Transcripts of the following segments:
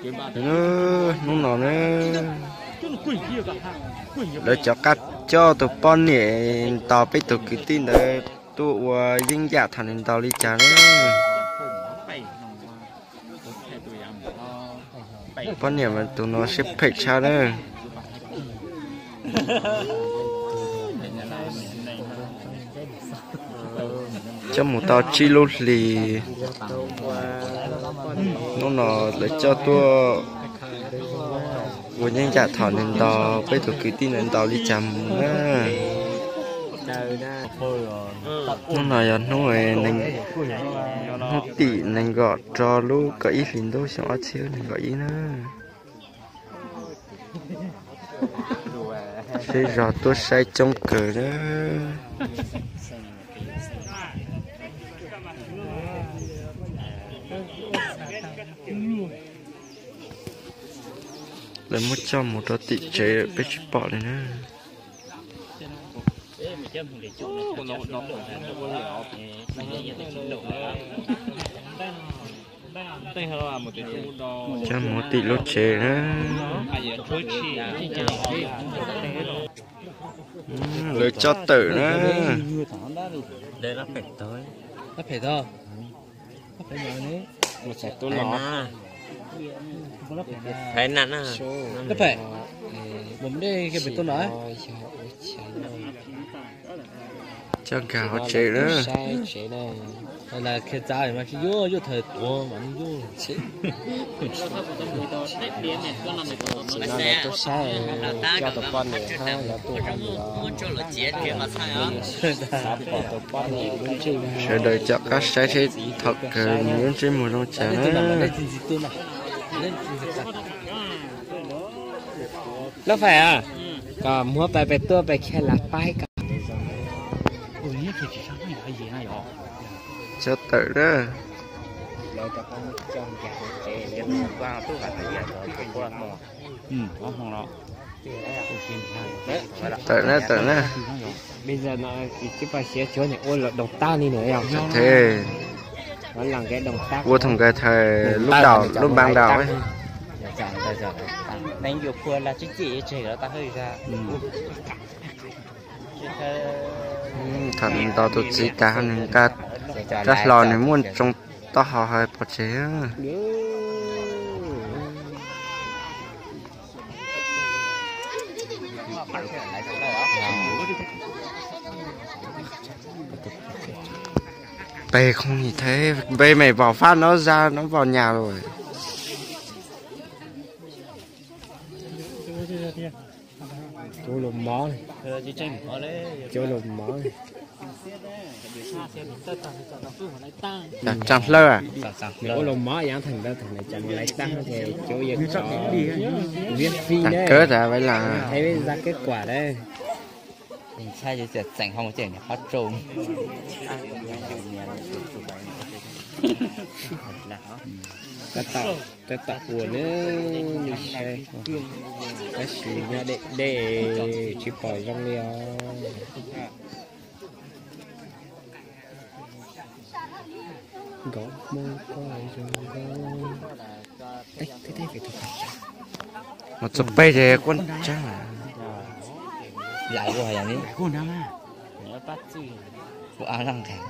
Hnub no na, lawv cov qab coj tus poj niam ntaus peb tus kwv tij ntawd tuaj ua yeeb yam thaum nws ntaus li cas na. Poj niam mas tus no siab phem tshaj na. Coj mus tau tsib lub hlis, hnub no lawv coj tuaj ua yeeb yam thaum nws ntaus peb tus kwv tij ntawd ntaus li cas mus na. Hnub no yog hnub, hnub tim nees nkaum rau lub kaum ib hlis ntuj xyoo ob txhiab nees nkaum ib na. Seb zog tuaj saib coob kawg na. Lawv muab coj mus rau tim tsev peb tsis pom li na. Coj mus tim lub tsev na. Lawv coj tawm na. Coj nkag hauv tsev na. Tuaj saib coj tus poj niam hab lawv tuaj ua li os. Xav pom tus poj niam lub ntsej. Sawv daws caum qab saib seb thaum kawg nws lub ntsej muag zoo cas na. Lub fais, kom muab pais pem tuaj pes khe lav paib kom. Coj tawm na. Tawm na, tawm na. Ua thoom nkais thawm lub daum lub npaa daum. Thaum nws ntaus tus txiv tas nws nqa rab hlau nws muaj tsoo taub hau pov tseg. Peb không nhìn thấy, peb mày vào phát nó ra, nó vào nhà rồi. Cov los mov, cov los mov. Tsaa hlawb, cov los mov yaav thaum ntawd thaum nws tsaa mov laiv taag ces cov yog cov miễn phí, tag kawg tas vais las, hais za kết quả das. Tab tom ua na, tab sis nyob deb deb tsis pom zoo li os. Nkauj Hmoob koj zoo nkauj. Mus txog pem ces quaj tsaug. Lais ua yog li, kuv ab laj nqes,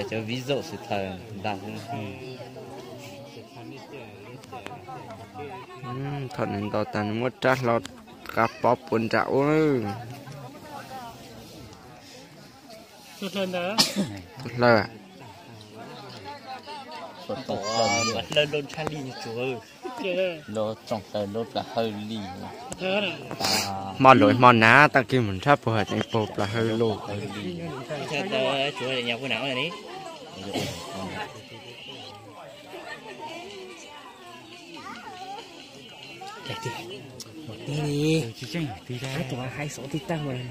cov vis zaum xwm thaws ntag. Thaum nws ntaus tas nws muab rab hlau qa pov puas nram ub. Tus hlawv, tus hlawv, hlawv lub ntsha li, hlawv lub plaws hawj li. Hmo lug hmo nav tag kis mus nrhab puag hawm tseem puag plaws hawj lug. Tus hais xov tij tag mas,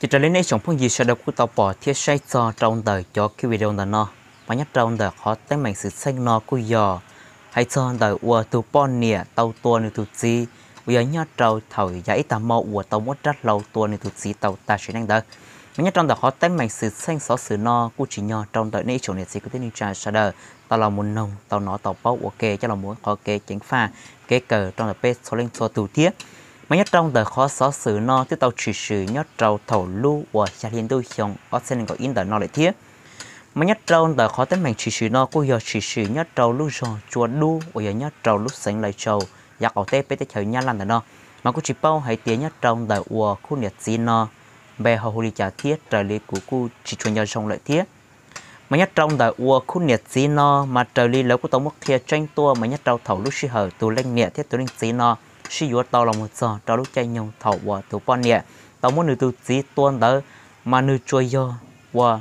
Ces raws li nej tsoom phooj ywg sawv daws kuj tau pom thiab saib txog rau ntawm cov clip video ntawm no, mas nyob rau ntawm qhov teeb meem xwm txheej no kuj yog hais txog ntawm uas tus poj niam tau tua nws tus txiv, uas yog nyob rau thaum yav ib tag hmo uas tau muab rab hlau tua nws tus txiv tau tag sim neej ntawd. Mas nyob rau ntawm qhov teeb meem xwm txheej xov xwm no kuj tsim nyog rau ntawm nej ib tsoom niam txiv kwv tij neej tsa sawv daws tau los mus noog tau hnov tau paub ua ke coj los mus qhov kev ceev faj kev kawm rau ntawm peb txhua leej txhua tus thiab. Mas nyob rau ntawm qhov xov xwm no twb tau tshwm sim nyob rau thaum lub uas xya hli ntuj xyoo ob txhiab nees nkaum ib ntawm no lawm thiab. Mas nyob rau ntawm qhov teeb meem tshwm sim no kuj yog tshwm sim nyob rau lub zog Tsua Dub uas yog nyob rau lub xeev Lais Tsaus yav qaum teb peb teb chaws Nyab Laj ntawm no. Mas kuj tsis paub hais tias nyob rau ntawm uas khub niam txiv no npe ho hu li cas thiab raws li kuv kuj tsis tshua nco zoo lawm thiab. Mas nyob rau ntawm uas khub niam txiv no mas raws li lawv kuj tau muab qhia tseeb tuaj mas nyob rau thaum lub sij hawm tus leej niam thiab tus leej txiv no sib yuav tau los mus txog rau lub caij nyoog thaum uas tus poj niam tau muab nws tus txiv tua ntawd, mas nws tsuas yog ua,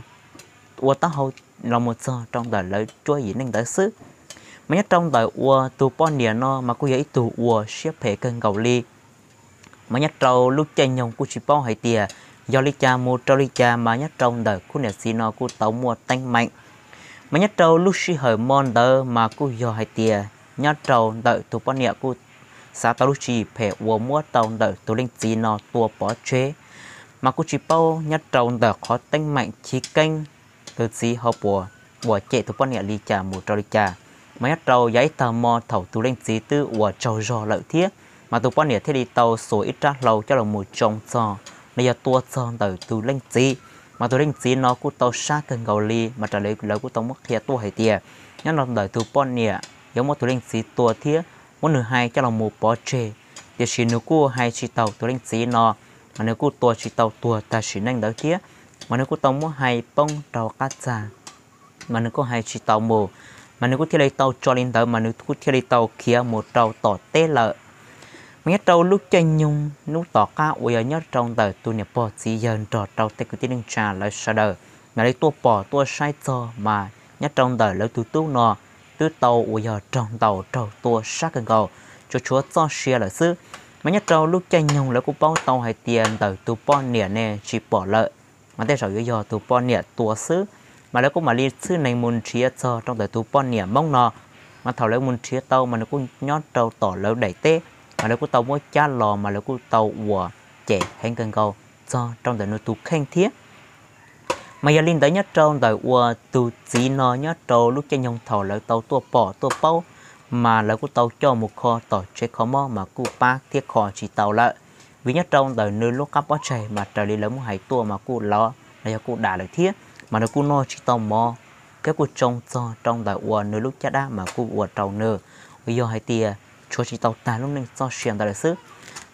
ua taub hau los mus txog rau ntawm lawv cuab yim neej ntawd xwb. Mas nyob rau ntawm uas tus poj niam no mas kuj yog ib tug uas siab phem kawg nkaus li. Mas nyob rau lub caij nyoog kuj tsis paub hais tias yog li cas mus rau li cas mas nyob rau ntawm khub niam txiv no kuj tau muaj teeb meem. Mas nyob rau lub sij hawm mo ntawd mas kuj yog hais tias nyob rau ntawm tus poj niam kuj xav tau lub tswv yim phem uas muab tau ntawm tus leej txiv no tua pov tseg. Mas kuj tsis paub nyob rau ntawm qhov teeb meem chiv keeb tus txiv ho puas uas cem tus poj niam li cas mus rau li cas. Mas nyob rau yav ib tag hmo thaum tus leej txiv twb uas tsaug zog lawm thiab, mas tus poj niam thiaj li tau xuas ib rab hlau coj los mus tsoo txog, los yog tua txog ntawm tus leej txiv. Mas tus leej txiv no kuj tau sab kawg nkaus li, mas raws li lawv kuj tau muab qhia tuaj hais tias nyob rau ntawm tus poj niam yuav muab tus leej txiv tua thiab muab nws hais coj los mus pov tseg, tiam sis nws kuj hais tsis tau tus leej txiv no, mas nws kuj tua tsis tau tuag tag sim neej ntawd thiab. Mas nws kuj tau muab hais poob rau qab txag, mas nws kuj hais tsis tau mus, mas nws kuj thiaj li tau tso li ntawd mas nws kuj thiaj li tau khiav mus rau tom teb lawm. Mas nyob rau lub caij nyoog hnub tom qab uas yog nyob rau ntawm tus niam pog txiv yawg nrog rau tej kwv tij neej tsa lawv sawv daws mam li tuaj pom tuaj saib txog mas nyob rau ntawm lawv tus tub no twb tau uas yog raug ntaus raug tua sab kawg nkaus, tsuas tshuav txoj sia lawm xwb. Mas nyob rau lub caij nyoog lawv kuj paub tau hais tias ntawm tus poj niam ne tsis pom lawm, mas tej zaum yuav yog tus poj niam tua xwb. Mas lawv kuj mam li txhib neeg mus nrhiav txog rau ntawm tus poj niam Hmoob no. Mas thaum lawv mus nrhiav tau mas nws kuj nyob rau tom lawv daim teb, mas lawv kuj tau muab cab los mas lawv kuj tau uas cem heev kawg nkaus txog rau ntawm nws tus kheej thiab. Mas yog li ntawd nyob rau ntawm uas tus txiv no nyob rau lub caij nyoog thaum lawv tau tuaj pom tuaj paub, mas lawv kuj tau coj mus kho tom tsev kho mob mas kuj pab thiab kho tsis tau lawm. Vim nyob rau ntawm nws lub qab pob tsaig mas raws li lawv muab hais tuaj mas kuj lov los yog kuj dam lawm thiab, mas nws kuj noj tsis tau mov thiab kuj tsoo txog rau ntawm uas nws lub caj dab mas kuj ua rau nws uas yog hais tias tshuav tsis tau tag lub neej txoj sia ntawd lawm xwb.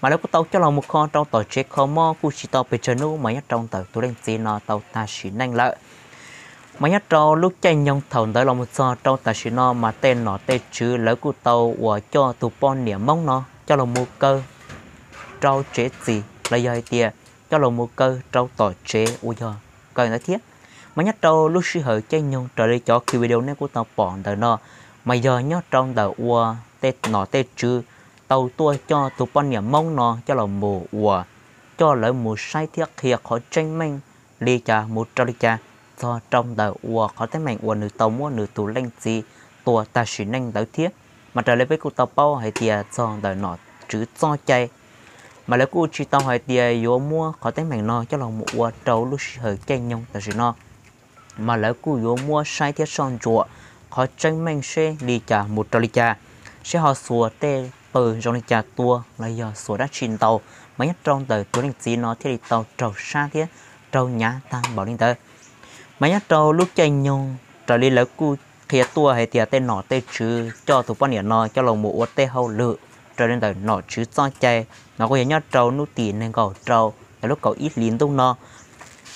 Mas lawv kuj tau coj los mus kho rau tom tsev kho mob kuj tsis tau pes tsawg hnub mas nyob rau ntawm tus leej txiv no tau tag sim neej lawm. Mas nyob rau lub caij nyoog thaum ntawd los mus txog rau tam sim no mas tej nom tej tswv lawv kuj tau uas coj tus poj niam Hmoob no coj los mus kaw rau tsev txim los yog hais tias coj los mus kaw rau tom tsev uas yog kaw ntawd thiab. Mas nyob rau lub sij hawm caij nyoog raws li cov ki video nej kuj tau pom ntawm no, mas yog nyob rau ntawm uas tej nom tej tswv tau tuaj coj tus poj niam Hmoob no coj los mus uas coj lawv mus saib thiab qhia qhov tseeb meej li cas mus rau li cas txog rau ntawm uas qhov teeb meem uas nws tau muab nws tus leej txiv tua tag sim neej ntawd thiab. Mas raws li peb kuj tau paub hais tias txog ntawm nom tswv txoj cai, mas lawv kuj tsis tau hais tias yuav muab qhov teeb meem no coj los mus ua rau lub sij hawm caij nyoog tam sim no, mas lawv kuj yuav muab saib thiab soj ntsuam qhov tseeb meej seb li cas mus rau li cas, seb ho xuas tej pw zoo li cas tua los yog xuas dab tsi ntaus, mas nyob rau ntawm tus leej txiv no thiaj li tau raug sab thiab raug nyav tag npaum li ntawd. Mas nyob rau lub caij nyoog raws li lawv kuj qhia tuaj hais tias tej nom tej tswv coj tus poj niam no coj los mus ua tej hauj lwm raws li ntawm nom tswv txoj cai, mas kuj yog nyob rau hnub tim nees nkaum rau ntawm lub kaum ib hlis ntuj no.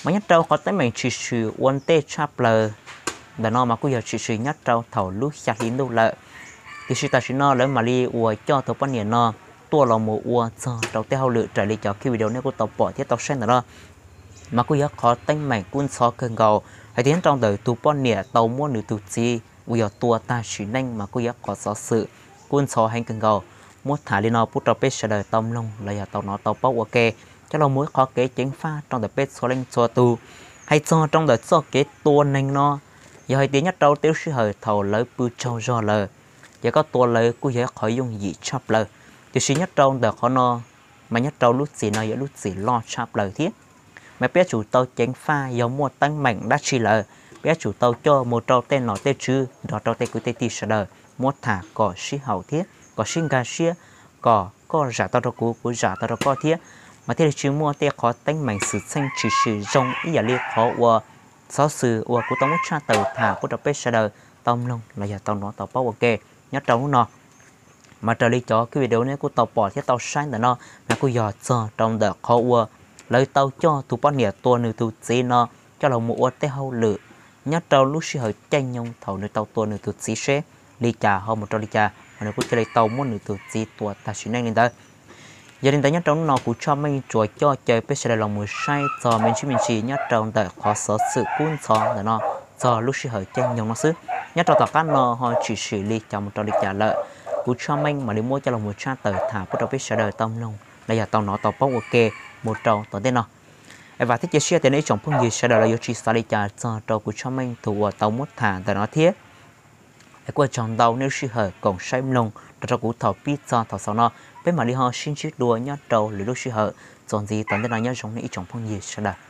Mas nyob rau qhov teeb meem tshwm sim ua ntej tshaj plaws ntawm no mas kuj yog tshwm sim nyob rau thaum lub xya hli ntuj lawm, tiam sis tam sim no lawv mam li uas coj tus poj niam no tuaj los mus ua txog rau tej hauj lwm raws li cov ki video nej kuj tau pom thiab tau saib ntawm no. Mas kuj yog qhov teeb meem kub ntxhov kawg nkaus hais tias nyob rau ntawm tus poj niam tau muab nws tus txiv uas yog tua tag sim neej mas kuj yog qhov xov xwm kub ntxhov heev kawg nkaus. Muab tham li no pub rau peb sawv daws tau mloog los yog tau hnov tau paub ua ke, coj los mus ib qhov kev ceev faj rau ntawm peb txhua leej txhua tus. Hais txog rau ntawm txoj kev tua neeg no, yog hais tias nyob rau tej lub sij hawm thaum lawv pw tsaug zog lawm, ces koj tua lawv kuj yog ib qhov yooj yim tshaj plaws. Tiam sis nyob rau ntawm qhov no, mas nyob rau lub txim no yog lub txim loj tshaj plaws thiab. Mas peb yuav tsum tau ceev faj yog muaj teeb meem dab tsi lawm, peb yuav tsum tau coj mus rau tej nom tej tswv nrog rau tej kwv tej tij sawv daws muab tham kom sib haum thiab kom sib nkag siab, kom koj zam tau rau kuv, kuv zam tau rau koj thiab, mas thiaj li tsis muaj tej qhov teeb meem xwm txheej tshwm sim zoo ib yam li qhov uas xov xwm uas kuv tau muab tshaj tawm tham pub rau peb sawv daws tau mloog los yog tau hnov tau paub ua ke nyob rau hnub no. Mas raws li cov video nej kuj tau pom thiab tau saib ntawm no, mas kuj yog txog rau ntawm qhov uas lawv tau coj tus poj niam tua nws tus txiv no coj los mus ua tej hauj lwm nyob rau lub sij hawm caij nyoog thaum nws tau tua nws tus txiv seb li cas ho mus rau li cas, mas nws kuj thiaj li tau muab nws tus txiv tua tag sim neej li ntawd. Yog li ntawd nyob rau hnub no kuv Tshoj Meej tsuas coj caw peb sawv daws los mus saib txog me ntsis me ntsis nyob rau ntawm qhov xov xwm kub ntxhov ntawm no txog lub sij hawm caij nyoog no xwb. Nyob rau tom qab no ho tshwm sim li cas mus rau li cas lawm, kuv Tshoj Meej mam li muab coj los mus tshaj tawm tham pub rau peb sawv daws tau mloog los yog tau hnov tau paub ua ke mus rau tom ntej no. Es vam thiab cia siab tias nej ib tsoom phooj ywg sawv daws los yuav tsis xav li cas txog rau kuv Tshoj Meej tus uas tau muab tham ntawm no thiab. Es kuj ua tsaug ntau nej lub sij hawm koom saib mloog nrog rau kuv thaum pib txog thaum xaus no, peb mam li ho sib ntsib dua nyob rau lwm lub sij hawm txuas ntxiv. Tom ntej no nyob zoo nej ib tsoom phooj ywg sawv daws.